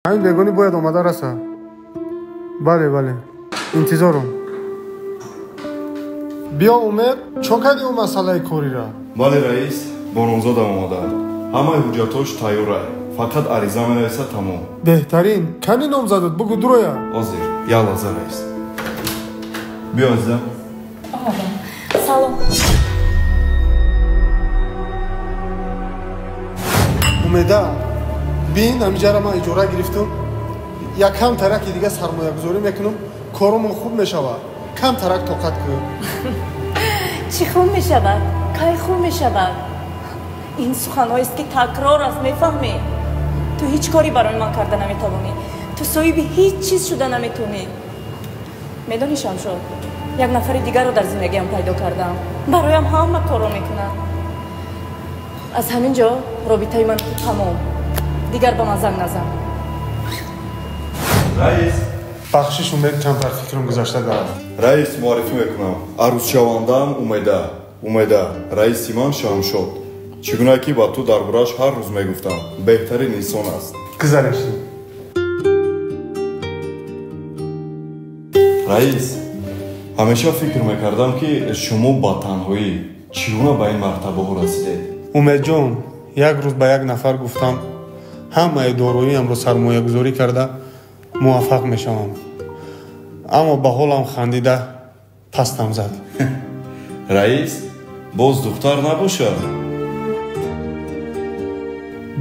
Ҳамин бегонӣ бояд омада раса. Бале, бале, интизорум. Биё, Умед, чо кардӣ ӯ масъалаи корира? Бале, раис, бо номзодам омада. Ҳамаи ҳуҷҷатҳош тайёра, фақат ариза менависа, тамом. Беҳтарин. Кани номзадат, бугӯ дуроя. Ҳозир, як лаҳза, раис. Биё, азизам. Омадам. Салом. Умеда, бин, ҳамиҷара ман иҷора гирифтам. Як кам тараки дига сармоягузорӣ мекунам, коромон хуб мешавад. Кам тарак тоқат кун. Чӣ хуб мешавад? Кай хуб мешавад? Ин суханҳоест, ки такрор аст, мефаҳмӣ? Ту ҳеҷ корӣ барои ман карда наметавонӣ. Ту соҳиби ҳеҷ чиз шуда наметавонӣ. Медонӣ, Шамшод, як нафари дигарро дар зиндагиам пайдо кардам. Бароям ҳама корро мекунад. Аз ҳамин ҷо робитаи ман ту тамом. Дигар ба ман занг назан. Раис. Бахшиш, Умед, камтар фикрам гузашта дорад. Раис, муаррифӣ мекунам. Арӯзшавандаам Умеда. Умеда, раиси ман Шамшод. Чӣ гуна ки ба ту дар борааш ҳар рӯз мегуфтам, беҳтарин инсон аст. Гузареш. Раис, ҳамеша фикр мекардам, ки шумо ба танҳоӣ чӣ гуна ба ин мартабаҳо расидед. Умедҷон, як рӯз ба як нафар гуфтам, ҳамаи дороиамро сармоягузорӣ карда муваффақ мешавам. Аммо ба ҳолам хандида пастам зад. Раис, боз духтар набошад?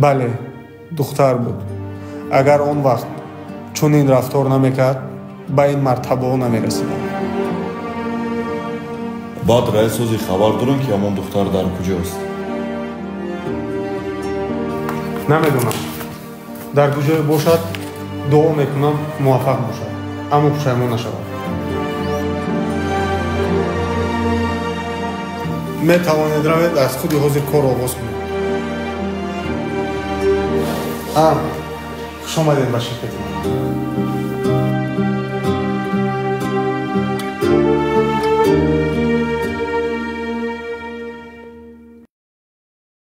Бале, духтар буд. Агар он вақт чунин рафтор намекард, ба ин мартабаҳо намерасидам. Баъд раис ҳозир хабар дорам, ки ҳамон духтар дар куҷост? Намедонам. Дар куҷое бошад, дуо мекунам муваффақ бошад, аммо пушаймон нашавад. Метавонед равед, аз худи ҳозир кор оғоз кунед. Хуш омадед ба ширкати ман.